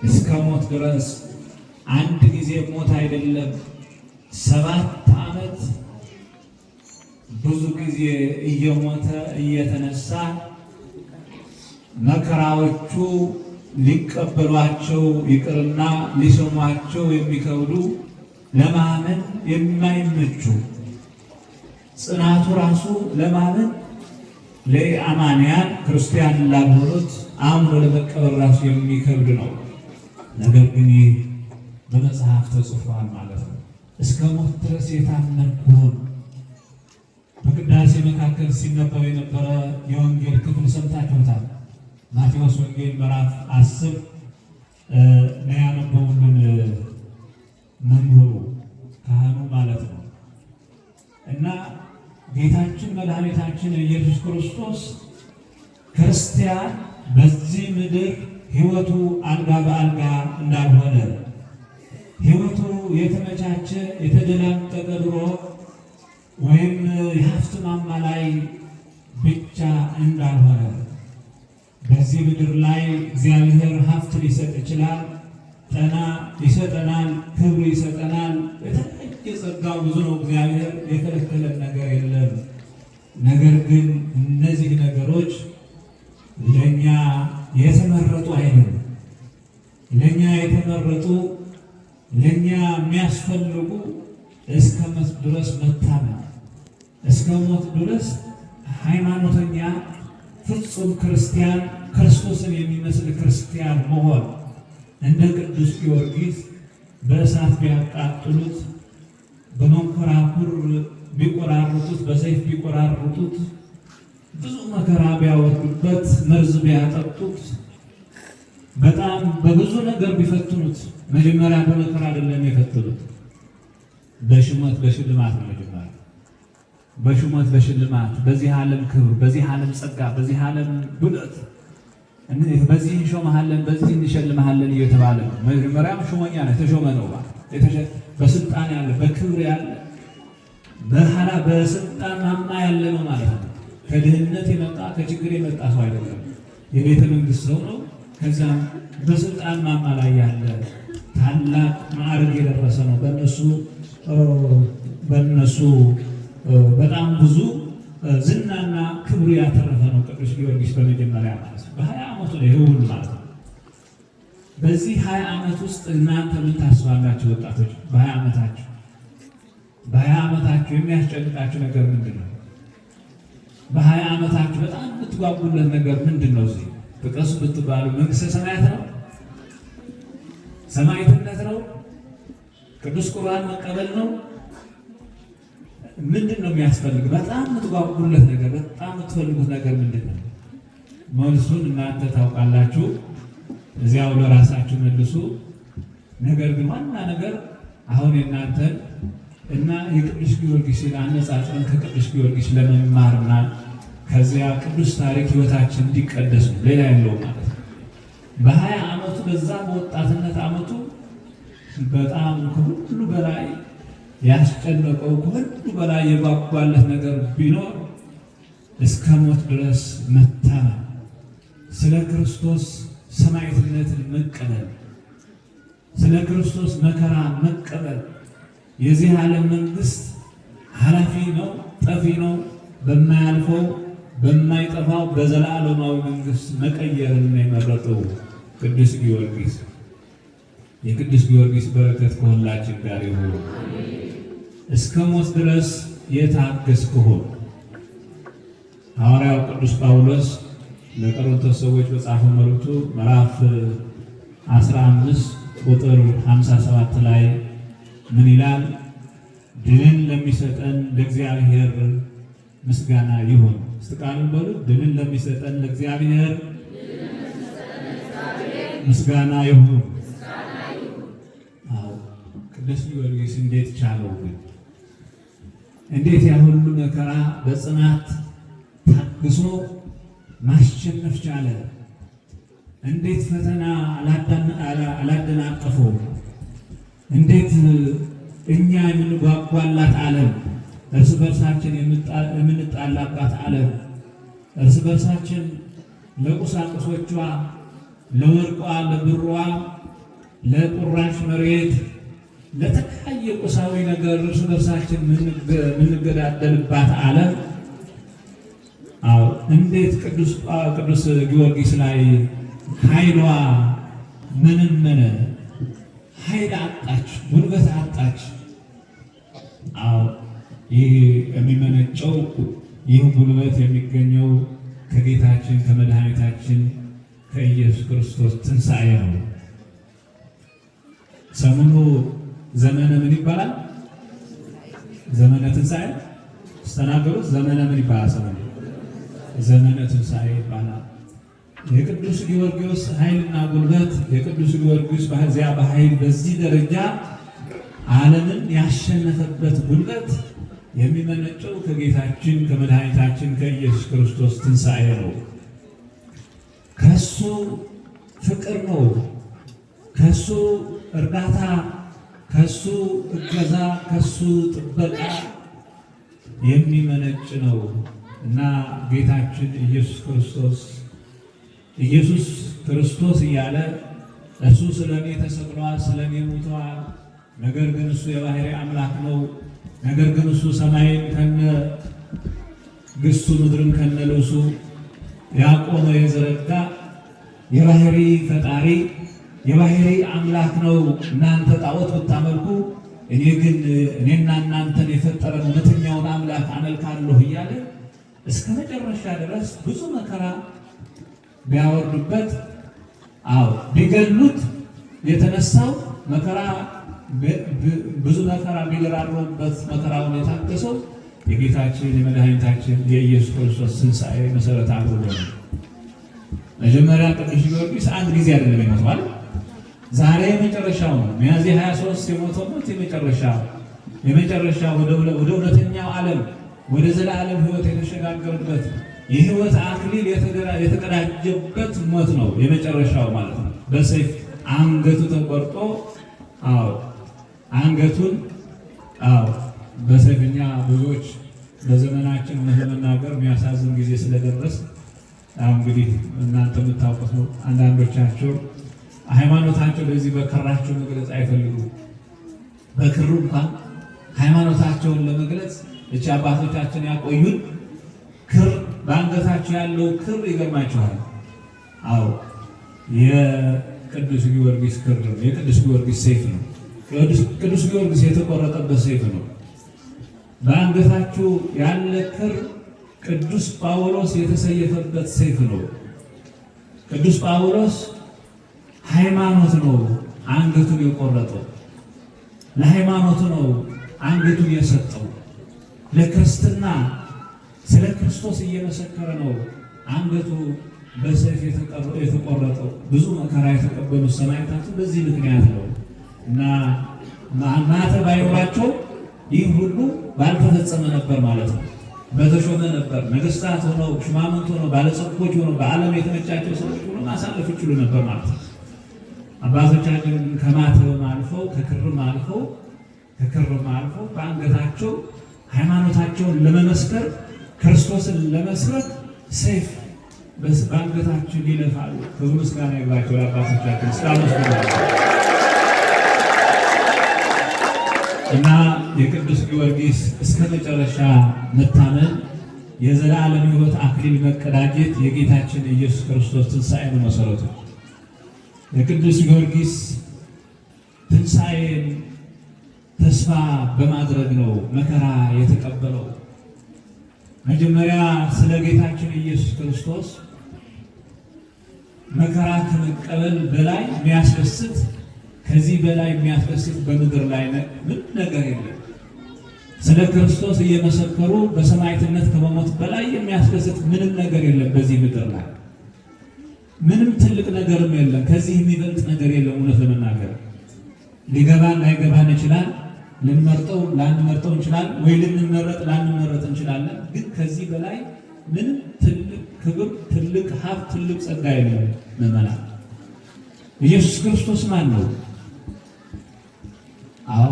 እስከ ሞት ድረስ፣ አንድ ጊዜ ሞት አይደለም፣ 7 ዓመት ብዙ ጊዜ እየሞተ እየተነሳ መከራዎቹ ሊቀበሏቸው ይቅርና ሊሰሟቸው የሚከብዱ፣ ለማመን የማይመቹ፣ ጽናቱ ራሱ ለማመን ለአማንያን ክርስቲያን ላልሆኑት አምኖ ለመቀበል ራሱ የሚከብድ ነው። ነገር ግን ይህ በመጽሐፍ ተጽፏል ማለት ነው። እስከ ሞት ድረስ የታመንኩ፣ በቅዳሴ መካከል ሲነበብ የነበረ የወንጌል ክፍል ሰምታችሁታል። ማቴዎስ ወንጌል ምዕራፍ 10 ነው ያነበቡልን መምህሩ ካህኑ ማለት ነው። እና ጌታችን መድኃኒታችን ኢየሱስ ክርስቶስ ክርስቲያን በዚህ ምድር ሕይወቱ አልጋ በአልጋ እንዳልሆነ፣ ሕይወቱ የተመቻቸ የተደላቀቀ ድሮ ወይም የሀብት ማማ ላይ ብቻ እንዳልሆነ፣ በዚህ ምድር ላይ እግዚአብሔር ሀብት ሊሰጥ ይችላል። ጠና ይሰጠናል፣ ክብር ይሰጠናል። የተለያየ ጸጋው ብዙ ነው። እግዚአብሔር የከለከለን ነገር የለም። ነገር ግን እነዚህ ነገሮች ለእኛ የተመረጡ አይደሉም። ለእኛ የተመረጡ፣ ለእኛ የሚያስፈልጉ እስከ ሞት ድረስ መታመን፣ እስከ ሞት ድረስ ሃይማኖተኛ፣ ፍጹም ክርስቲያን፣ ክርስቶስን የሚመስል ክርስቲያን መሆን፣ እንደ ቅዱስ ጊዮርጊስ በእሳት ቢያቃጥሉት፣ በመንኮራኩር ቢቆራርጡት፣ በሰይፍ ቢቆራርጡት፣ ብዙ መከራ ቢያወርዱበት፣ መርዝ ቢያጠጡት፣ በጣም በብዙ ነገር ቢፈትኑት፣ መጀመሪያ በመከራ አይደለም የፈተኑት፣ በሹመት በሽልማት ነው። መጀመሪያ በሹመት በሽልማት፣ በዚህ ዓለም ክብር፣ በዚህ ዓለም ጸጋ፣ በዚህ ዓለም ዱለት፣ በዚህ እንሾመሃለን፣ በዚህ እንሸልመሃለን እየተባለ ነው። መጀመሪያም ሹመኛ ነው፣ የተሾመ ነው። በስልጣን ያለ፣ በክብር ያለ፣ በኋላ በስልጣን ማማ ያለ ነው ማለት ነው። ከድህነት የመጣ፣ ከችግር የመጣ ሰው አይደለም። የቤተ መንግስት ሰው ነው። ከዛም በስልጣን ማማ ላይ ያለ፣ ታላቅ ማዕረግ የደረሰ ነው። በእነሱ በጣም ብዙ ዝናና ክብሩ ያተረፈ ነው ቅዱስ ጊዮርጊስ በመጀመሪያ ማለት ነው። በ20 ዓመቱ ነው ይሄ ሁሉ ማለት ነው። በዚህ 20 ዓመት ውስጥ እናንተ ምን ታስባላችሁ ወጣቶች? በ20 ዓመታችሁ፣ በ20 ዓመታችሁ የሚያስጨንቃችሁ ነገር ምንድን ነው? በ20 ዓመታችሁ በጣም የምትጓጉለት ነገር ምንድን ነው? እዚህ ጥቀሱ ብትባሉ መንግስተ ሰማያት ነው? ሰማዕትነት ነው? ቅዱስ ቁርባን መቀበል ነው? ምንድን ነው የሚያስፈልግ? በጣም የምትጓጉለት ነገር፣ በጣም የምትፈልጉት ነገር ምንድን ነው? መልሱን እናንተ ታውቃላችሁ። እዚያው ለራሳችሁ መልሱ። ነገር ግን ዋና ነገር አሁን የእናንተን እና የቅዱስ ጊዮርጊስን አነጻጽረን ከቅዱስ ጊዮርጊስ ለመማርና ከዚያ ቅዱስ ታሪክ ህይወታችን እንዲቀደስ ነው። ሌላ ያለው ማለት ነው። በ20 ዓመቱ፣ በዛ በወጣትነት ዓመቱ በጣም ከሁሉ በላይ ያስጨነቀው፣ ከሁሉ በላይ የጓጓለት ነገር ቢኖር እስከ ሞት ድረስ መታመን፣ ስለ ክርስቶስ ሰማዕትነትን መቀበል፣ ስለ ክርስቶስ መከራ መቀበል። የዚህ ዓለም መንግስት ኃላፊ ነው፣ ጠፊ ነው። በማያልፈው፣ በማይጠፋው በዘላለማዊ መንግስት መቀየርን ነው የመረጠው ቅዱስ ጊዮርጊስ። የቅዱስ ጊዮርጊስ በረከት ከሁላችን ጋር ይሁን። እስከ ሞት ድረስ የታገስክ ሁን። ሐዋርያው ቅዱስ ጳውሎስ ለቆሮንቶስ ሰዎች በጻፈው መልእክቱ ምዕራፍ 15 ቁጥር 57 ላይ ምን ይላል? ድልን ለሚሰጠን ለእግዚአብሔር ምስጋና ይሁን። እስቲ ቃሉን በሉ። ድልን ለሚሰጠን ለእግዚአብሔር ምስጋና ይሁን። አዎ፣ ቅዱስ ጊዮርጊስ እንዴት ቻለው ግን? እንዴት ያ ሁሉ መከራ በጽናት ታግሶ ማሸነፍ ቻለ? እንዴት ፈተና አላደናቀፈው? እንዴት እኛ የምንጓጓላት ዓለም፣ እርስ በርሳችን የምንጣላባት ዓለም፣ እርስ በርሳችን ለቁሳቁሶቿ ለወርቋ፣ ለብሯ፣ ለቁራሽ መሬት፣ ለተለያየ ቁሳዊ ነገር እርስ በርሳችን የምንገዳደልባት ዓለም አዎ እንዴት ቅዱስ ጊዮርጊስ ላይ ኃይሏ መነመነ? ኃይል አጣች፣ ጉልበት አጣች። አዎ ይህ የሚመነጨው፣ ይህ ጉልበት የሚገኘው ከጌታችን ከመድኃኒታችን ከኢየሱስ ክርስቶስ ትንሣኤ ነው። ሰሙኑ ዘመነ ምን ይባላል? ዘመነ ትንሣኤ ስተናገሩት ዘመነ ምን ይባላል? ሰሙኑ ዘመነ ትንሣኤ ይባላል። የቅዱስ ጊዮርጊስ ኃይልና ጉልበት፣ የቅዱስ ጊዮርጊስ በዚያ በኃይል በዚህ ደረጃ ዓለምን ያሸነፈበት ጉልበት የሚመነጨው ከጌታችን ከመድኃኒታችን ከኢየሱስ ክርስቶስ ትንሣኤ ነው። ከሱ ፍቅር ነው። ከሱ እርዳታ፣ ከሱ እገዛ፣ ከሱ ጥበቃ የሚመነጭ ነው እና ጌታችን ኢየሱስ ክርስቶስ፣ ኢየሱስ ክርስቶስ እያለ እሱ ስለ እኔ ተሰቅሏል፣ ስለ እኔ ሙተዋል። ነገር ግን እሱ የባህሪ አምላክ ነው። ነገር ግን እሱ ሰማይን ከነ ግሱ ምድርን ከነ ልብሱ ያቆመ የዘረጋ የባህሪ ፈጣሪ የባህሪ አምላክ ነው። እናንተ ጣዖት ብታመልኩ እኔ ግን እኔና እናንተን የፈጠረን እውነተኛውን አምላክ አመልካለሁ እያለ እስከ መጨረሻ ድረስ ብዙ መከራ ቢያወርዱበት፣ አዎ ቢገሉት፣ የተነሳው መከራ ብዙ መከራ ቢደራረቡበት መከራውን የታገሰው የጌታችን የመድኃኒታችን የኢየሱስ ክርስቶስ ትንሣኤ መሰረት አድርጎ ነው። መጀመሪያ ቅዱስ ጊዮርጊስ አንድ ጊዜ አይደለም የሞተው አይደል? ዛሬ የመጨረሻው ነው። ሚያዝያ 23 የሞተው ሞት የመጨረሻ ወደ እውነተኛው ዓለም ወደ ዘላለም ሕይወት የተሸጋገረበት የሕይወት አክሊል የተቀዳጀበት ሞት ነው፣ የመጨረሻው ማለት ነው። በሰይፍ አንገቱ ተቆርጦ፣ አዎ አንገቱን አዎ በሰይፍኛ ብዙዎች በዘመናችን እውነት ለመናገር የሚያሳዝን ጊዜ ስለደረስ አሁን እንግዲህ እናንተ የምታውቁት ነው። አንዳንዶቻቸው ሃይማኖታቸው በዚህ በክራቸው መግለጽ አይፈልጉም። በክሩ እንኳን ሃይማኖታቸውን ለመግለጽ እቺ አባቶቻችን ያቆዩን ክር፣ በአንገታቸው ያለው ክር ይገርማቸዋል። አዎ የቅዱስ ጊዮርጊስ ክር ነው። የቅዱስ ጊዮርጊስ ሰይፍ ነው። ቅዱስ ጊዮርጊስ የተቆረጠበት ሰይፍ ነው። በአንገታችሁ ያለ ክር ቅዱስ ጳውሎስ የተሰየፈበት ሰይፍ ነው። ቅዱስ ጳውሎስ ሃይማኖት ነው አንገቱን የቆረጠው፣ ለሃይማኖቱ ነው አንገቱን የሰጠው። ለክርስትና ስለ ክርስቶስ እየመሰከረ ነው አንገቱ በሰይፍ የተቆረጠው። ብዙ መከራ የተቀበሉት ሰማዕታቱ በዚህ ምክንያት ነው እና ማተብ ባይኖራቸው ይህ ሁሉ ባልተፈጸመ ነበር ማለት ነው። በተሾመ ነበር። ነገስታት ሆነው፣ ሹማምንት ሆነው፣ ባለጸጎች ሆነው፣ በዓለም የተመቻቸው ሰዎች ሆነው ማሳለፍ ይችሉ ነበር ማለት ነው። አባቶቻችን ከማተብም አልፈው ከክርም አልፈው በአንገታቸው ሃይማኖታቸውን ለመመስከር፣ ክርስቶስን ለመስረት ሰይፍ በአንገታቸው ይለፋሉ። ክብር ምስጋና ይግባቸው ለአባቶቻችን ስላመስግናቸው። እና የቅዱስ ጊዮርጊስ እስከ መጨረሻ መታመን፣ የዘላለም ሕይወት አክሊል መቀዳጀት የጌታችን ኢየሱስ ክርስቶስ ትንሣኤ ነው መሰረቱ። የቅዱስ ጊዮርጊስ ትንሣኤን ተስፋ በማድረግ ነው መከራ የተቀበለው። መጀመሪያ ስለ ጌታችን ኢየሱስ ክርስቶስ መከራ ከመቀበል በላይ የሚያስደስት፣ ከዚህ በላይ የሚያስደስት በምድር ላይ ምን ነገር የለም። ስለ ክርስቶስ እየመሰከሩ በሰማዕትነት ከመሞት በላይ የሚያስደስት ምንም ነገር የለም። በዚህ ምድር ላይ ምንም ትልቅ ነገርም የለም። ከዚህ የሚበልጥ ነገር የለም። እውነት ለመናገር ሊገባን ላይገባን ይችላል። ልንመርጠው ላንመርጠው እንችላለን፣ ወይ ልንመረጥ ላንመረጥ እንችላለን። ግን ከዚህ በላይ ምንም ትልቅ ክብር፣ ትልቅ ሀብት፣ ትልቅ ጸጋ የለም። ምዕመናን፣ ኢየሱስ ክርስቶስ ማን ነው? አዎ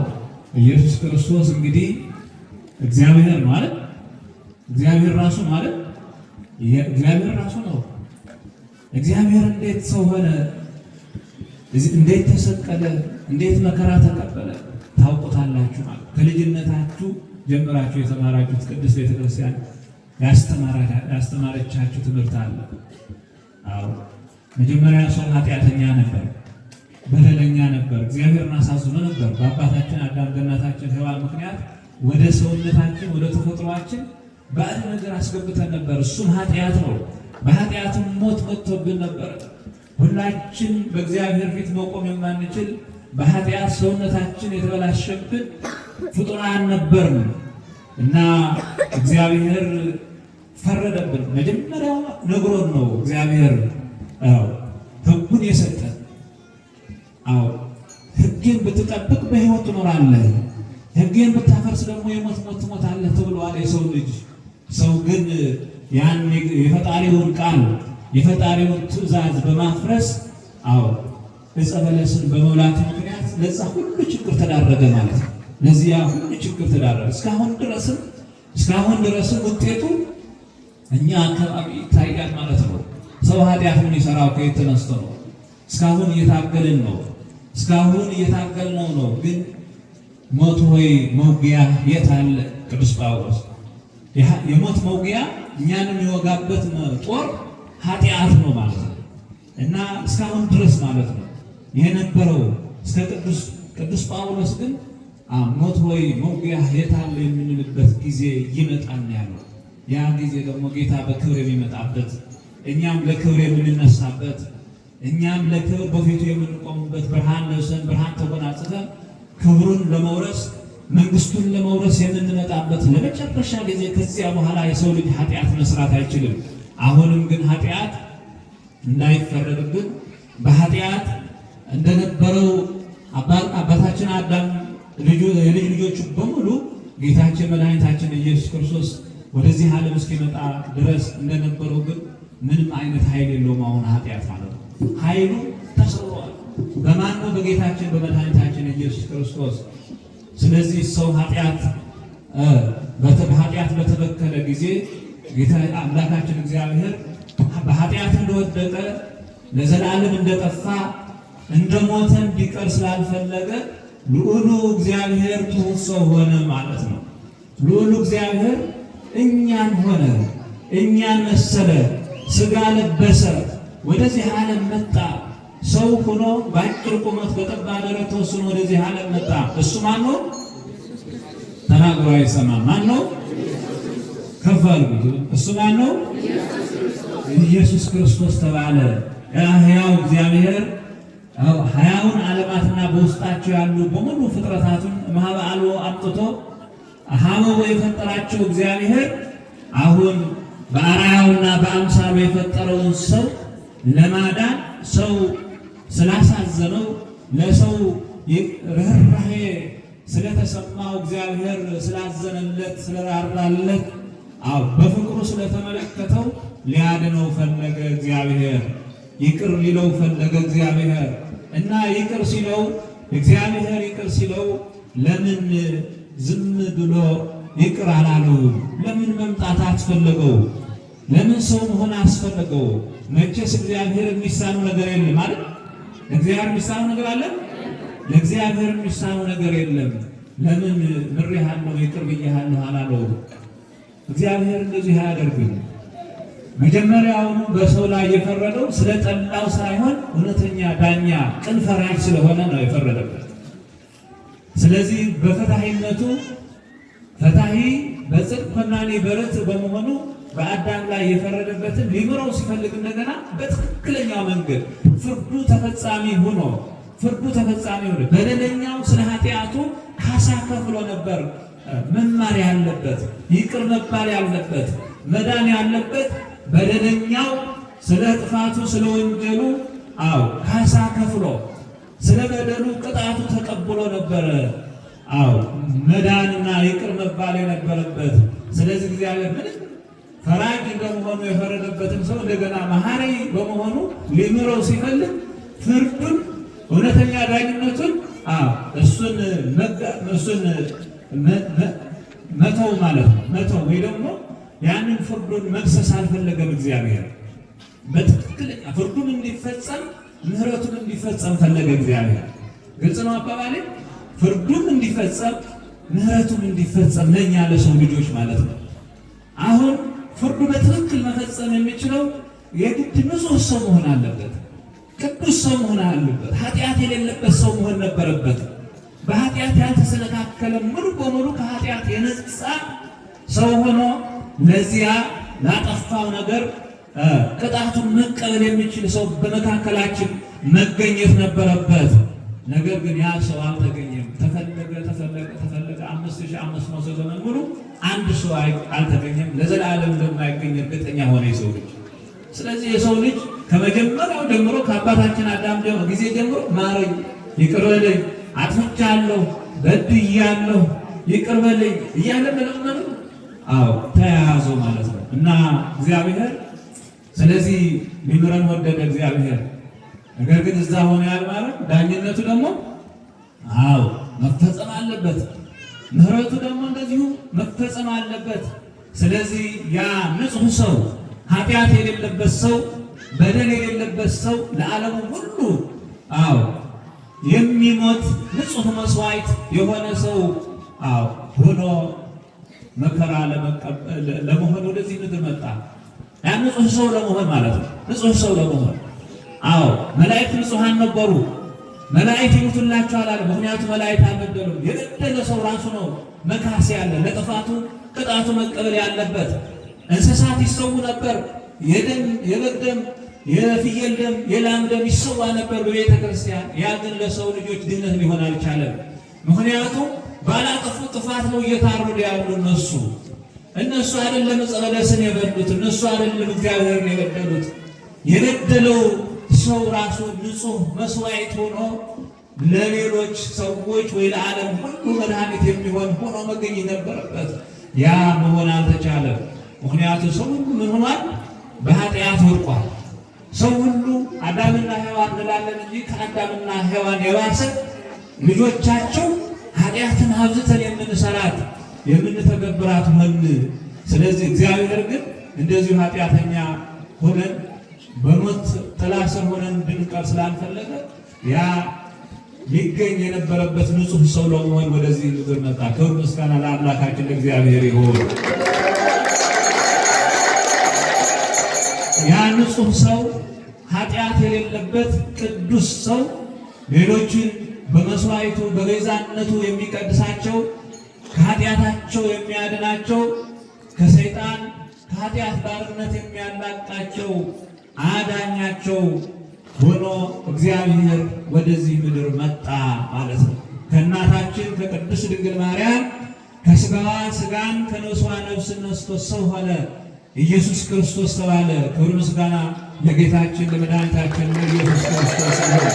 ኢየሱስ ክርስቶስ እንግዲህ እግዚአብሔር ነው አይደል? እግዚአብሔር ራሱ ማለት እግዚአብሔር ራሱ ነው። እግዚአብሔር እንዴት ሰው ሆነ? እንዴት ተሰቀለ? እንዴት መከራ ተቀበለ? ታውቁታላችሁ ማለት ከልጅነታችሁ ጀምራችሁ የተማራችሁት ቅድስት ቤተክርስቲያን ያስተማረቻችሁ ትምህርት አለ። አዎ መጀመሪያ ሰው ኃጢአተኛ ነበር፣ በደለኛ ነበር፣ እግዚአብሔርን አሳዝኖ ነበር። በአባታችን አዳም በእናታችን ሔዋን ምክንያት ወደ ሰውነታችን ወደ ተፈጥሯችን ባዕድ ነገር አስገብተን ነበር። እሱም ኃጢአት ነው። በኃጢአትም ሞት መጥቶብን ነበር። ሁላችን በእግዚአብሔር ፊት መቆም የማንችል በኃጢአት ሰውነታችን የተበላሸብን ፍጡራን ነበርን እና እግዚአብሔር ፈረደብን። መጀመሪያ ነግሮን ነው እግዚአብሔር ሕጉን የሰጠን። አዎ ሕጌን ብትጠብቅ በሕይወት ትኖራለህ፣ ሕጌን ብታፈርስ ደግሞ የሞት ሞት ትሞታለህ ተብሏል የሰው ልጅ። ሰው ግን ያን የፈጣሪውን ቃል የፈጣሪውን ትእዛዝ በማፍረስ አዎ ዕፀ በለስን በመብላቱ ምክንያት ለዛ ሁሉ ችግር ተዳረገ ማለት ነው። ለዚያ ሁሉ ችግር ተዳረገ። እስካሁን ድረስም ውጤቱ እኛ አካባቢ ይታያል ማለት ነው። ሰው ኃጢአት የሚሰራው ከየት ተነስቶ ነው? እስካሁን እየታገልን ነው። እስካሁን እየታገልነው ነው። ግን ሞት ሆይ መውጊያ የት አለ? ቅዱስ ጳውሎስ የሞት መውጊያ እኛን የሚወጋበት ጦር ኃጢአት ነው ማለት ነው። እና እስካሁን ድረስ ማለት ነው የነበረው እስከ ቅዱስ ጳውሎስ ግን ሞት ሆይ መውጊያ የት አለ የምንልበት ጊዜ ይመጣል ያለው። ያ ጊዜ ደግሞ ጌታ በክብር የሚመጣበት፣ እኛም ለክብር የምንነሳበት፣ እኛም ለክብር በፊቱ የምንቆምበት፣ ብርሃን ለብሰን ብርሃን ተጎናጽፈን ክብሩን ለመውረስ መንግስቱን ለመውረስ የምንመጣበት ለመጨረሻ ጊዜ። ከዚያ በኋላ የሰው ልጅ ኃጢአት መስራት አይችልም። አሁንም ግን ኃጢአት እንዳይፈረድብን በኃጢአት እንደነበረው አባታችን አዳም የልጅ ልጆቹ በሙሉ ጌታችን መድኃኒታችን ኢየሱስ ክርስቶስ ወደዚህ ዓለም እስኪመጣ ድረስ እንደነበረው ግን ምንም አይነት ኃይል የለውም። አሁን ኃጢአት ማለት ነው። ኃይሉ ተሰውሯል። በማን ነው? በጌታችን በመድኃኒታችን ኢየሱስ ክርስቶስ። ስለዚህ ሰው በኃጢአት በተበከለ ጊዜ ጌታ አምላካችን እግዚአብሔር በኃጢአት እንደወደቀ፣ ለዘላለም እንደጠፋ፣ እንደሞተ እንዲቀር ስላልፈለገ ልዑሉ እግዚአብሔር ትሑት ሰው ሆነ ማለት ነው። ልዑሉ እግዚአብሔር እኛን ሆነ፣ እኛን መሰለ፣ ስጋ ለበሰ፣ ወደዚህ ዓለም መጣ። ሰው ሆኖ በአጭር ቁመት በጠባብ ደረት ተወስኖ ወደዚህ ዓለም መጣ። እሱ ማን ነው? ተናግሮ አይሰማም። ማን ነው? ከፍ አድርጉት። እሱ ማን ነው? ኢየሱስ ክርስቶስ ተባለ። ሕያው እግዚአብሔር ሕያውን ዓለማትና በውስጣቸው ያሉ በሙሉ ፍጥረታቱን እምኀበ አልቦ አምጥቶ ሀበቦ የፈጠራቸው እግዚአብሔር አሁን በአርአያውና በአምሳሉ የፈጠረውን ሰው ለማዳን፣ ሰው ስላሳዘነው፣ ለሰው ርኅራኄ ስለተሰማው፣ እግዚአብሔር ስላዘነለት፣ ስለራራለት፣ አዎ በፍቅሩ ስለተመለከተው ሊያድነው ፈለገ እግዚአብሔር። ይቅር ሊለው ፈለገ እግዚአብሔር። እና ይቅር ሲለው፣ እግዚአብሔር ይቅር ሲለው ለምን ዝም ብሎ ይቅር አላለው? ለምን መምጣት አስፈለገው? ለምን ሰው መሆን አስፈለገው? መቼስ እግዚአብሔር የሚሳነው ነገር የለም ማለት፣ እግዚአብሔር የሚሳነው ነገር አለ? ለእግዚአብሔር የሚሳነው ነገር የለም። ለምን ምሬሃለሁ፣ ይቅር ብዬሃለሁ አላለው? እግዚአብሔር እንደዚህ አያደርግም። መጀመሪያውኑ በሰው ላይ የፈረደው ስለጠላው ሳይሆን እውነተኛ ዳኛ፣ ቅን ፈራጅ ስለሆነ ነው የፈረደበት። ስለዚህ በፈታሂነቱ ፈታሂ በጽድቅ ኮናኔ በርትዕ በመሆኑ በአዳም ላይ የፈረደበትን ሊምረው ሲፈልግ እንደገና በትክክለኛው መንገድ ፍርዱ ተፈጻሚ ሆኖ በደለኛው ስለ ኃጢአቱ ካሳ ከፍሎ ነበር መማር ያለበት፣ ይቅር መባል ያለበት፣ መዳን ያለበት። በደለኛው ስለ ጥፋቱ፣ ስለ ወንጀሉ አዎ ካሳ ከፍሎ፣ ስለ በደሉ ቅጣቱ ተቀብሎ ነበረ። አዎ መዳንና ይቅር መባል የነበረበት። ስለዚህ እግዚአብሔር ምንም ፈራጅ እንደመሆኑ የፈረደበትን ሰው እንደገና መሐሪ በመሆኑ ሊምረው ሲፈልግ ፍርዱን፣ እውነተኛ ዳኝነቱን እሱን መተው ማለት ነው። መተው ወይ ደግሞ ያንን ፍርዱን መግሰስ አልፈለገም እግዚአብሔር። በትክክለኛ ትክክለኛ ፍርዱም እንዲፈጸም ምሕረቱም እንዲፈጸም ፈለገ እግዚአብሔር። ግልጽ ነው አባባሌ። ፍርዱም እንዲፈጸም ምሕረቱም እንዲፈጸም ለእኛ ለሰው ልጆች ማለት ነው። አሁን ፍርዱ በትክክል መፈጸም የሚችለው የግድ ንጹሕ ሰው መሆን አለበት። ቅዱስ ሰው መሆን አለበት። ኃጢአት የሌለበት ሰው መሆን ነበረበት። በኃጢአት ያልተሰነካከለ ሙሉ በሙሉ ከኃጢአት የነጻ ሰው ሆኖ ለዚያ ላጠፋው ነገር ቅጣቱን መቀበል የሚችል ሰው በመካከላችን መገኘት ነበረበት። ነገር ግን ያ ሰው አልተገኘም። ተፈለገ ተፈለገ ተፈለገ 5500 ዘመን ሙሉ አንድ ሰው አልተገኘም። ለዘላለም እንደማይገኝ እርግጠኛ ሆነ የሰው ልጅ። ስለዚህ የሰው ልጅ ከመጀመሪያው ጀምሮ ከአባታችን አዳም ጊዜ ጀምሮ ማረኝ፣ ይቅር በለኝ፣ አጥፍቻለሁ፣ በድያለሁ፣ ይቅር በለኝ እያለ መለመኑ አዎ ተያያዘው ማለት ነው። እና እግዚአብሔር ስለዚህ ሊምረን ወደደ እግዚአብሔር። ነገር ግን እዛ ሆነ ያልማረን ዳኝነቱ ደግሞ አዎ መፈጸም አለበት። ምሕረቱ ደግሞ እንደዚሁ መፈጸም አለበት። ስለዚህ ያ ንጹሕ ሰው ኃጢአት የሌለበት ሰው በደል የሌለበት ሰው ለዓለሙ ሁሉ አዎ የሚሞት ንጹሕ መስዋዕት የሆነ ሰው አዎ ሆኖ መከራ ለመሆን ወደዚህ ምድር መጣ። ያ ንጹሕ ሰው ለመሆን ማለት ነው። ንጹሕ ሰው ለመሆን አዎ መላእክት ንጹሐን ነበሩ። መላእክት ይሞቱላቸዋል አለ። ምክንያቱ መላእክት አልበደሉም። የበደለ ሰው ራሱ ነው መካስ ያለ ለጥፋቱ ቅጣቱ መቀበል ያለበት። እንስሳት ይሰዉ ነበር። የደም የበግ ደም፣ የፍየል ደም፣ የላም ደም ይሰዋ ነበር በቤተ ክርስቲያን። ያ ግን ለሰው ልጆች ድነት ሊሆን አልቻለም። ምክንያቱም ባላጠፉት ጥፋት ነው እየታረዱ ያሉ እነሱ እነሱ አይደለም ዕፀ በለስን የበሉት፣ እነሱ አይደለም እግዚአብሔርን የበደሉት። የበደለው ሰው ራሱ ንጹሕ መስዋዕት ሆኖ ለሌሎች ሰዎች ወይ ለዓለም ሁሉ መድኃኒት የሚሆን ሆኖ መገኘት ነበረበት። ያ መሆን አልተቻለም። ምክንያቱ ሰው ሁሉ ምን ሆኗል? በኃጢአት ወድቋል። ሰው ሁሉ አዳምና ሔዋን እንላለን እንጂ ከአዳምና ሔዋን የባሰ ልጆቻቸው ኃጢአትን አብዝተን የምንሰራት የምንተገብራት ሆን። ስለዚህ እግዚአብሔር ግን እንደዚሁ ኃጢአተኛ ሆነን በሞት ጥላ ስር ሆነን እንድንቀር ስላልፈለገ ያ ሊገኝ የነበረበት ንጹሕ ሰው ለመሆን ወደዚህ ምድር መጣ። ክብር ምስጋና ለአምላካችን ለእግዚአብሔር ይሁን። ያ ንጹሕ ሰው ኃጢአት የሌለበት ቅዱስ ሰው ሌሎችን በመስዋዕቱ በቤዛነቱ የሚቀድሳቸው ከኃጢአታቸው የሚያድናቸው ከሰይጣን ከኃጢአት ባርነት የሚያላቃቸው አዳኛቸው ሆኖ እግዚአብሔር ወደዚህ ምድር መጣ ማለት ነው። ከእናታችን ከቅድስት ድንግል ማርያም ከስጋዋ ስጋን ከነፍሷ ነፍስን ነስቶ ሰው ሆነ፣ ኢየሱስ ክርስቶስ ተባለ። ክብር ምስጋና ለጌታችን ለመድኃኒታችን ለኢየሱስ ክርስቶስ ይሁን።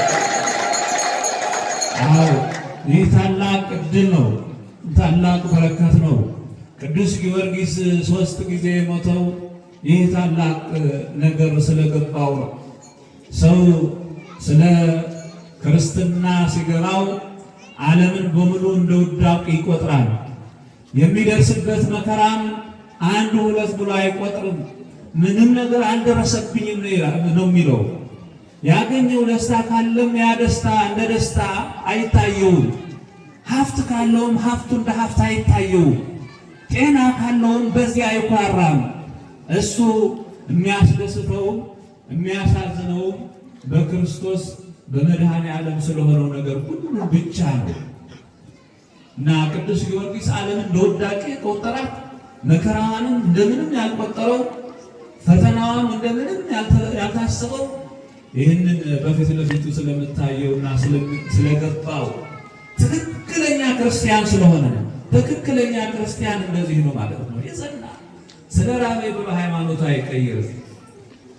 አዎ ይህ ታላቅ ዕድል ነው፣ ታላቅ በረከት ነው። ቅዱስ ጊዮርጊስ 3 ጊዜ የሞተው ይህ ታላቅ ነገር ስለገባው ነው። ሰው ስለ ክርስትና ሲገባው ዓለምን በሙሉ እንደ ውዳቂ ይቆጥራል። የሚደርስበት መከራም አንድ ሁለት ብሎ አይቆጥርም። ምንም ነገር አልደረሰብኝም ነው የሚለው። ያገኘው ደስታ ካለም ያ ደስታ እንደ ደስታ አይታየውም። ሀብት ካለውም ሀብቱ እንደ ሀብት አይታየውም። ጤና ካለውም በዚያ አይኳራም። እሱ የሚያስደስተውም የሚያሳዝነውም በክርስቶስ በመድኃኔ ዓለም ስለሆነው ነገር ሁሉ ብቻ ነው። እና ቅዱስ ጊዮርጊስ ዓለምን እንደ ውዳቂ ቆጠራት። መከራዋንም እንደምንም ያልቆጠረው፣ ፈተናዋም እንደምንም ያልታሰበው ይህንን በፊት ለፊቱ ስለምታየውና ስለገባው ትክክለኛ ክርስቲያን ስለሆነ ነው። ትክክለኛ ክርስቲያን እንደዚህ ነው ማለት ነው። የጸና ስለ ራበ ብሎ ሃይማኖቱ አይቀይርም።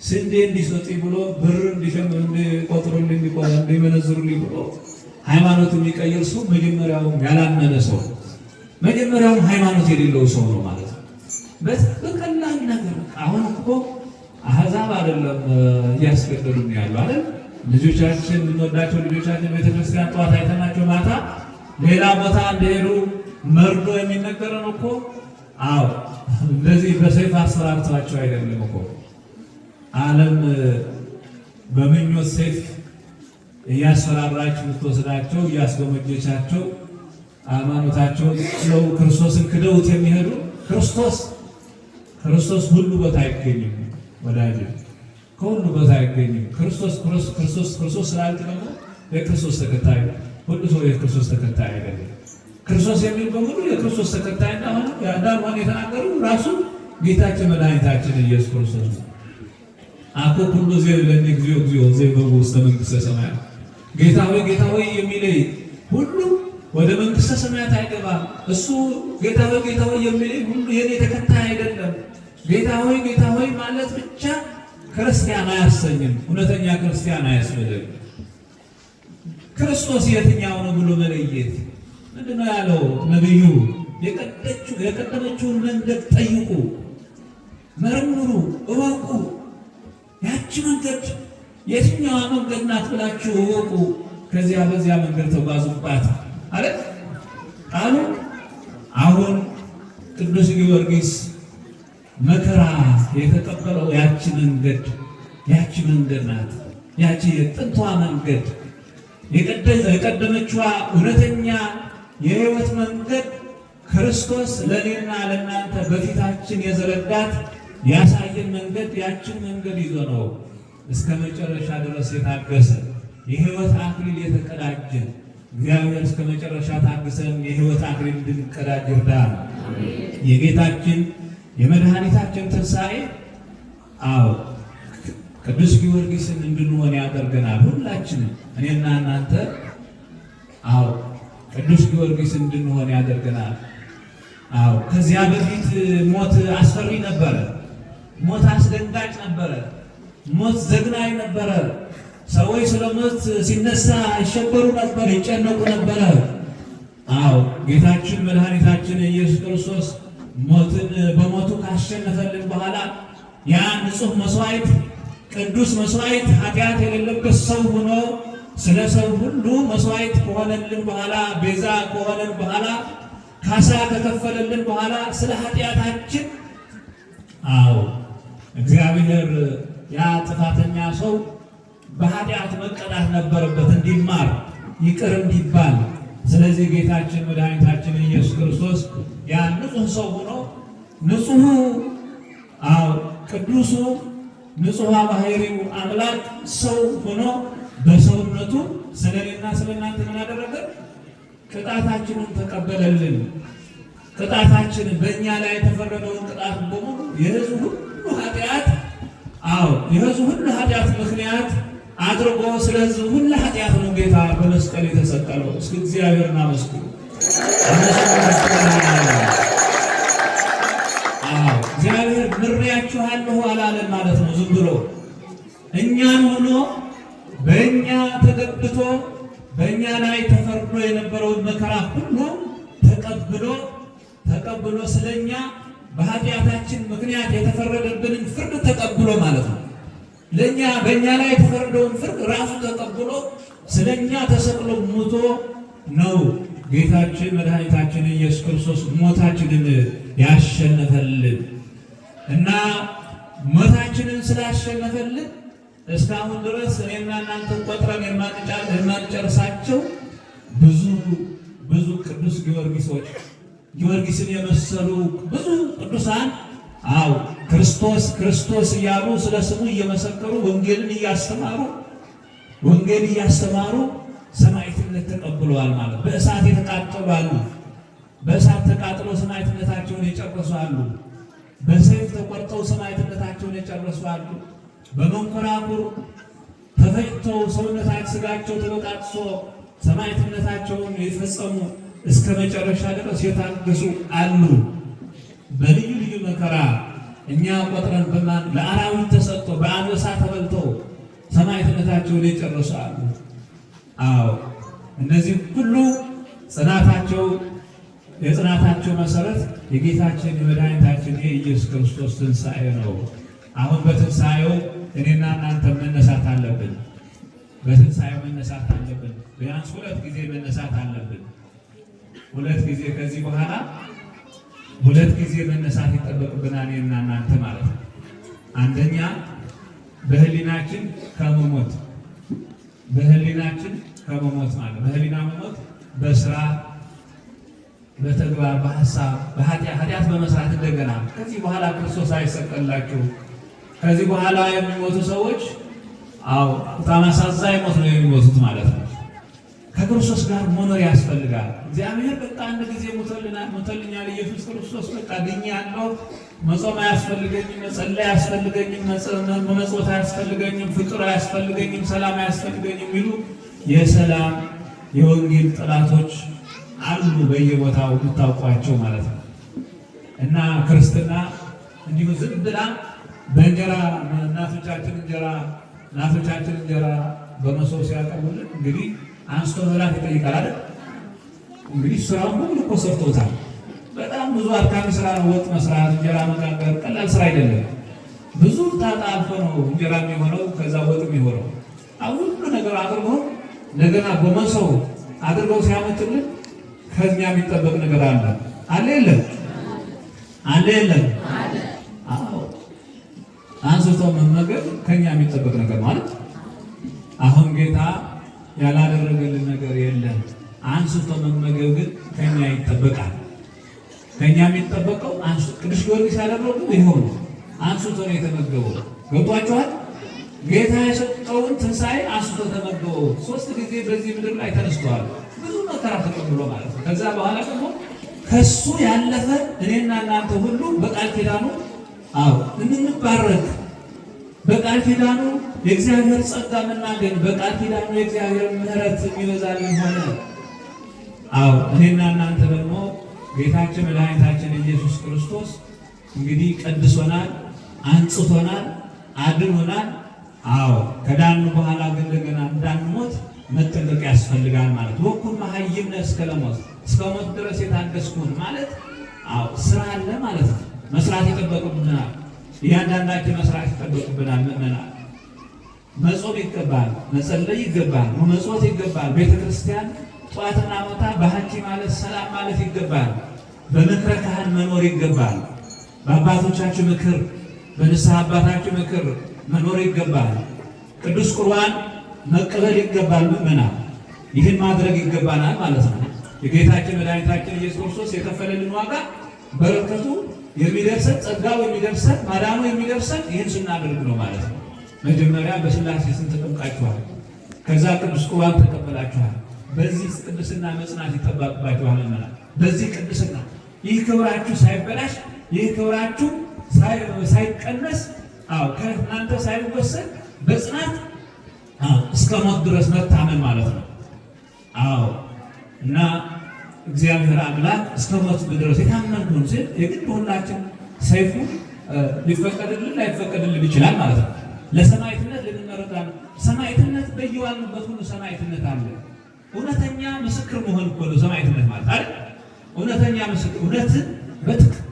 ስንዴ እንዲሰጡኝ ብሎ ብር እንዲቆጥሩልኝ እንዲመነዝሩልኝ ብሎ ሃይማኖት የሚቀይር ሰው መጀመሪያውም ያላመነ ሰው መጀመሪያውም ሃይማኖት የሌለው ሰው ነው ማለት ነው። በቀላል ነገር አሁን እኮ አሕዛብ አይደለም እያስገደሉን ያሉ አይደል? ልጆቻችን የምንወዳቸው ልጆቻችን ቤተክርስቲያን ጠዋት አይተናቸው ማታ ሌላ ቦታ እንደሄዱ መርዶ የሚነገረን እኮ አዎ፣ እንደዚህ በሰይፍ አሰራርተዋቸው አይደለም እኮ ዓለም በምኞት ሰይፍ እያስፈራራች የምትወስዳቸው፣ እያስጎመጀቻቸው፣ ሃይማኖታቸውን ጥለው ክርስቶስን ክደውት የሚሄዱ፣ ክርስቶስ ክርስቶስ ሁሉ ቦታ አይገኝም ወዳጅ፣ ከሁሉ ቦታ አይገኝም። ክርስቶስ ክርስቶስ ክርስቶስ ስላልክ ደግሞ የክርስቶስ ተከታይ ሁሉ ሰው የክርስቶስ ተከታይ አይደለም። ክርስቶስ የሚል በሙሉ የክርስቶስ ተከታይ እንዳልሆነ የተናገሩ ራሱ ጌታችን መድኃኒታችን ኢየሱስ ክርስቶስ ነው። አኮ ኩሉ ዘይብለኒ እግዚኦ እግዚኦ ዘይበውእ ውስተ መንግሥተ ሰማያት። ጌታ ሆይ ጌታ ሆይ የሚለኝ ሁሉ ወደ መንግሥተ ሰማያት አይገባም። እሱ ጌታ ሆይ ጌታ ሆይ የሚለኝ ሁሉ የኔ ተከታይ አይደለም። ጌታ ሆይ ጌታ ሆይ ማለት ብቻ ክርስቲያን አያሰኝም። እውነተኛ ክርስቲያን አያስብልም። ክርስቶስ የትኛው ነው ብሎ መለየት ምንድነው ያለው ነቢዩ? የቀደመችውን መንገድ ጠይቁ፣ መርምሩ፣ እወቁ። ያቺ መንገድ የትኛዋ መንገድ ናት ብላችሁ እወቁ። ከዚያ በዚያ መንገድ ተጓዙባት አለ ቃሉ። አሁን ቅዱስ ጊዮርጊስ መከራ የተቀበለው ያቺ መንገድ ናት። ያቺ የጥንቷ መንገድ፣ የቀደመችዋ እውነተኛ የሕይወት መንገድ፣ ክርስቶስ ለእኔና ለእናንተ በፊታችን የዘረጋት፣ ያሳየን መንገድ፣ ያችን መንገድ ይዞ ነው እስከ መጨረሻ ድረስ የታገሰ፣ የሕይወት አክሊል የተቀዳጀ። እግዚአብሔር እስከ መጨረሻ ታግሰን የሕይወት አክሊል እንድንቀዳጅ ይርዳን። የጌታችን የመድኃኒታችን ትንሣኤ፣ አዎ፣ ቅዱስ ጊዮርጊስን እንድንሆን ያደርገናል። ሁላችንም እኔና እናንተ፣ አዎ፣ ቅዱስ ጊዮርጊስ እንድንሆን ያደርገናል። አዎ፣ ከዚያ በፊት ሞት አስፈሪ ነበረ። ሞት አስደንጋጭ ነበረ። ሞት ዘግናኝ ነበረ። ሰዎች ስለ ሞት ሲነሳ ይሸበሩ ነበር፣ ይጨነቁ ነበረ። አዎ፣ ጌታችን መድኃኒታችን ኢየሱስ ክርስቶስ ሞትን በሞቱ ካሸነፈልን በኋላ፣ ያ ንጹሕ መስዋዕት፣ ቅዱስ መስዋዕት፣ ኃጢአት የሌለበት ሰው ሆኖ ስለ ሰው ሁሉ መስዋዕት ከሆነልን በኋላ፣ ቤዛ ከሆነን በኋላ፣ ካሳ ከከፈለልን በኋላ ስለ ኃጢአታችን፣ አዎ፣ እግዚአብሔር ያ ጥፋተኛ ሰው በኃጢአት መቀጣት ነበረበት እንዲማር፣ ይቅር እንዲባል። ስለዚህ ጌታችን መድኃኒታችን ኢየሱስ ክርስቶስ ያ ንጹሕ ሰው ሆኖ፣ ንጹሑ፣ አዎ፣ ቅዱሱ ንጹሕ ባህሪው አምላክ ሰው ሆኖ በሰውነቱ ስለ እኔና ስለ እናንተ ምን አደረገ? ቅጣታችንን ተቀበለልን። ቅጣታችንን፣ በእኛ ላይ የተፈረደውን ቅጣት በሙሉ፣ የሕዝቡ ሁሉ ኃጢአት፣ አዎ፣ የሕዝቡ ሁሉ ኃጢአት ምክንያት አድርጎ፣ ስለ ሕዝብ ሁሉ ኃጢአት ነው ጌታ በመስቀል የተሰቀለው። እስኪ እግዚአብሔርን አመስግኑ። አዎ፣ እግዚአብሔር ምሬያችኋለሁ አላለን ማለት ነው። ዝም ብሎ እኛን ሆኖ በእኛ ተገብቶ በእኛ ላይ ተፈርዶ የነበረውን መከራ ሁሉ ተቀብሎ፣ ስለኛ በኃጢአታችን ምክንያት የተፈረደብንን ፍርድ ተቀብሎ ማለት ነው። ለኛ በእኛ ላይ የተፈረደውን ፍርድ ራሱ ተቀብሎ ስለኛ ተሰቅሎ ሙቶ ነው ጌታችን መድኃኒታችን ኢየሱስ ክርስቶስ ሞታችንን ያሸነፈልን። እና ሞታችንን ስላሸነፈልን እስካሁን ድረስ እኔና እናንተ ቆጥረን የማንጨርሳቸው ብዙ ብዙ ቅዱስ ጊዮርጊሶች፣ ጊዮርጊስን የመሰሉ ብዙ ቅዱሳን፣ አው፣ ክርስቶስ ክርስቶስ እያሉ ስለ ስሙ እየመሰከሩ፣ ወንጌል እያስተማሩ ሰማዕትነት ተቀብለዋል ማለት። በእሳት የተቃጠሉ አሉ። በእሳት ተቃጥለው ሰማዕትነታቸውን የጨረሱ አሉ። በሰይፍ ተቆርጠው ሰማዕትነታቸውን የጨረሱ አሉ። በመንኮራኩር ተፈጭተው፣ ሰውነታቸው ስጋቸው ተበጣጥሶ ሰማዕትነታቸውን የፈጸሙ፣ እስከ መጨረሻ ድረስ የታገሱ አሉ። በልዩ ልዩ መከራ እኛ ቆጥረን በማን ለአራዊት ተሰጥቶ፣ በአንበሳ ተበልተው ሰማዕትነታቸውን የጨረሱ አሉ። አዎ፣ እነዚህ ሁሉ የጽናታቸው መሰረት የጌታችን የመድኃኒታችን የኢየሱስ ክርስቶስ ትንሣኤ ነው። አሁን በትንሣኤው እኔና እናንተ መነሳት አለብን። በትንሣኤው መነሳት አለብን። ቢያንስ ሁለት ጊዜ መነሳት አለብን። ሁለት ጊዜ፣ ከዚህ በኋላ ሁለት ጊዜ መነሳት ይጠበቅብናል እኔና እናንተ ማለት ነው። አንደኛ በህሊናችን ከመሞት፣ በህሊናችን ከመሞት ማለት በህሊና መሞት በስራ፣ በተግባር፣ በሀሳብ፣ በኃጢአት በመስራት እንደገና ከዚህ በኋላ ክርስቶስ አይሰቀልላችሁ። ከዚህ በኋላ የሚሞቱ ሰዎች አዎ በጣም አሳዛኝ ሞት ነው የሚሞቱት ማለት ነው። ከክርስቶስ ጋር መኖር ያስፈልጋል። እግዚአብሔር በቃ አንድ ጊዜ ሞቶልኛል ኢየሱስ ክርስቶስ፣ በቃ ድኛለሁ፣ መጾም አያስፈልገኝም፣ መጸለይ አያስፈልገኝም፣ መመጽወት አያስፈልገኝም፣ ፍቅር አያስፈልገኝም፣ ሰላም አያስፈልገኝም የሚሉ የሰላም የወንጌል ጠላቶች አሉ በየቦታው የምታውቋቸው ማለት ነው። እና ክርስትና እንዲሁ ዝም ብላ በእንጀራ እናቶቻችን እንጀራ በመሶብ ሲያቀርቡልን እንግዲህ አንስቶ መብላት ይጠይቃል አይደል? እንግዲህ ስራውን ሁሉ እኮ ሰርቶታል። በጣም ብዙ አድካሚ ስራ ነው። ወጥ መስራት፣ እንጀራ መጋገር ቀላል ስራ አይደለም። ብዙ ጣጣ አልፎ ነው እንጀራ የሚሆነው፣ ከዛ ወጥ የሚሆነው። አሁን ሁሉ ነገር አድርጎ እንደገና በመሶብ አድርገው ሲያመጡልን ከኛ የሚጠበቅ ነገር አለ አለ የለም? አለ የለም? አዎ፣ አንስቶ መመገብ ከኛ የሚጠበቅ ነገር ማለት አሁን ጌታ ያላደረገልን ነገር የለም። አንስቶ መመገብ ግን ከኛ ይጠበቃል። ከኛ የሚጠበቀው ቅዱስ ጊዮርጊስ ያደረገው ይኸው ነው። አንስቶ ነው የተመገበው። ገብቷችኋል? ጌታ የሰጠውን ትንሣኤ አንስቶ ተመገበው። 3 ጊዜ በዚህ ምድር ላይ ተነስተዋል። ብዙ መከራ ተቀብሎ ማለት ነው። ከዛ በኋላ ደግሞ ከሱ ያለፈ እኔና እናንተ ሁሉ በቃል ኪዳኑ አዎ እንንባረክ፣ በቃል ኪዳኑ የእግዚአብሔር ጸጋ የምናገኝ፣ በቃል ኪዳኑ የእግዚአብሔር ምሕረት የሚበዛልን ሆነ። አዎ እኔና እናንተ ደግሞ ጌታችን መድኃኒታችን ኢየሱስ ክርስቶስ እንግዲህ ቀድሶናል፣ አንጽቶናል፣ አድኖናል። አዎ ከዳኑ በኋላ ግን እንደገና እንዳንሞት መጠንቀቅ ያስፈልጋል ማለት ወኩን መሀይምነ እስከ ለሞት፣ እስከ ሞት ድረስ የታገስኩን ማለት አዎ ስራ አለ ማለት ነው። መስራት ይጠበቅብናል። እያንዳንዳችን መስራት ይጠበቅብናል። ምእመናን መጾም ይገባል፣ መጸለይ ይገባል፣ መመጽወት ይገባል። ቤተክርስቲያን ጠዋትና ማታ ባህቲ ማለት ሰላም ማለት ይገባል። በምክረ ካህን መኖር ይገባል። በአባቶቻችሁ ምክር፣ በንስሐ አባታችሁ ምክር መኖር ይገባል። ቅዱስ ቁርባን መቀበል ይገባል። ምእመናን ይህን ማድረግ ይገባናል ማለት ነው። የጌታችን መድኃኒታችን ኢየሱስ ክርስቶስ የከፈለልን ዋጋ በረከቱ የሚደርሰን፣ ጸጋው የሚደርሰን፣ ማዳኑ የሚደርሰን ይህን ስናደርግ ነው ማለት ነው። መጀመሪያ በሥላሴ ስም ተጠምቃችኋል። ከዛ ቅዱስ ቁርባን ተቀበላችኋል። በዚህ ቅድስና መጽናት ይጠበቅባችኋል። ምእመናን በዚህ ቅድስና ይህ ክብራችሁ ሳይበላሽ፣ ይህ ክብራችሁ ሳይቀነስ፣ አዎ ከእናንተ ሳይወሰድ በጽናት አዎ እስከ ሞት ድረስ መታመን ማለት ነው። አዎ እና እግዚአብሔር አምላክ እስከ ሞት ድረስ የታመንኩን ሲል የግድ ሁላችን ሰይፉ ሊፈቀድልን ላይፈቀድልን ይችላል ማለት ነው። ለሰማዕትነት ልንመረጣ ሰማዕትነት በየዋልንበት ሁሉ ሰማዕትነት አለ። እውነተኛ ምስክር መሆን እኮ ነው ሰማዕትነት ማለት አይደል? እውነተኛ ምስክር፣ እውነትን በትክክል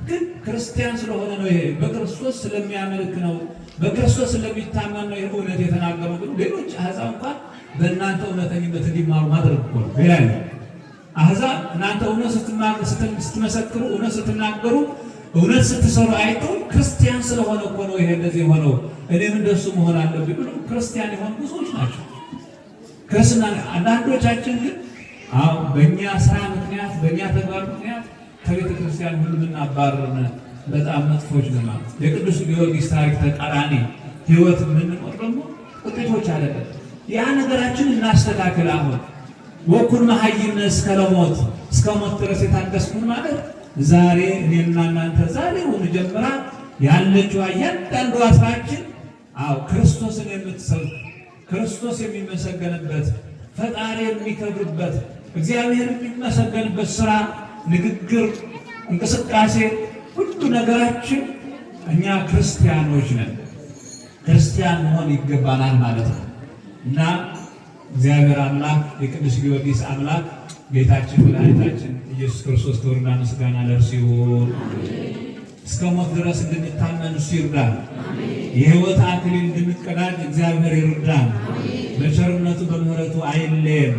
ክርስቲያን ስለሆነ ነው፣ ይሄ በክርስቶስ ስለሚያመልክ ነው፣ በክርስቶስ ስለሚታመን ነው ይሄ እውነት የተናገረው ብሎ ሌሎች አሕዛብ እንኳን በእናንተ እውነተኝነት እንዲማሩ ማድረግ እኮ ነው። ሌላ ነው። አሕዛብ እናንተ እውነት ስትመሰክሩ፣ እውነት ስትናገሩ፣ እውነት ስትሰሩ አይተው ክርስቲያን ስለሆነ እኮ ነው ይሄ እንደዚህ የሆነው፣ እኔም እንደሱ መሆን አለብኝ ብሎ ክርስቲያን የሆኑ ብዙዎች ናቸው። ክርስትና አንዳንዶቻችን ግን አዎ በእኛ ስራ ምክንያት፣ በእኛ ተግባር ምክንያት ከቤተ ክርስቲያን ሁሉ የምናባርር በጣም መጥፎች ነው ማለት የቅዱስ ጊዮርጊስ ታሪክ ተቃራኒ ህይወት የምንኖር ደግሞ ጥቂቶች አይደለም። ያ ነገራችን እናስተካክል። አሁን ወኩን መሀይምነ እስከ ለሞት፣ እስከ ሞት ድረስ የታገስኩን ማለት ዛሬ እኔና እናንተ ዛሬውን ጀምራ ያለችው እያንዳንዷ ስራችን አዎ ክርስቶስን የምትሰብክ፣ ክርስቶስ የሚመሰገንበት፣ ፈጣሪ የሚከብርበት፣ እግዚአብሔር የሚመሰገንበት ስራ፣ ንግግር፣ እንቅስቃሴ፣ ሁሉ ነገራችን እኛ ክርስቲያኖች ነን። ክርስቲያን መሆን ይገባናል ማለት ነው። እና እግዚአብሔር አምላክ የቅዱስ ጊዮርጊስ አምላክ ጌታችን መድኃኒታችን ኢየሱስ ክርስቶስ ክብርና ምስጋና ለእርሱ ይሁን። እስከ ሞት ድረስ እንድንታመን እሱ ይርዳን። የሕይወት አክሊል እንድንቀዳጅ እግዚአብሔር ይርዳን። በቸርነቱ በምሕረቱ አይለየን።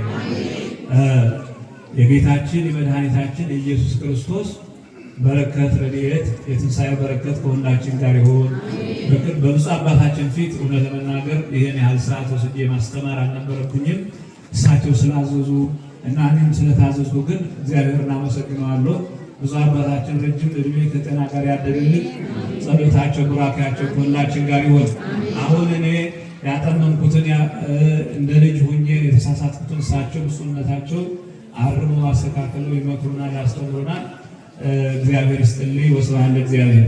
የጌታችን የመድኃኒታችን የኢየሱስ ክርስቶስ በረከት ረድኤት፣ የትንሣኤ በረከት ከሁላችን ጋር ይሁን። በብፁዕ አባታችን ፊት እውነት ለመናገር ይህን ያህል ሰዓት ወስጄ ማስተማር አልነበረብኝም። እሳቸው ስላዘዙ እና እኔም ስለታዘዝኩ ግን እግዚአብሔርን አመሰግነዋለሁ። ብፁዕ አባታችን ረጅም እድሜ ከጤና ጋር ያደርልን። ጸሎታቸው ቡራኬያቸው ከሁላችን ጋር ይሁን። አሁን እኔ ያጠመምኩትን እንደ ልጅ ሁኜ የተሳሳትኩትን እሳቸው ብፁዕነታቸው አርመው አስተካክለው ይመክሩናል፣ ያስተምሩናል። እግዚአብሔር ይስጥልኝ። ወስብሐት ለእግዚአብሔር።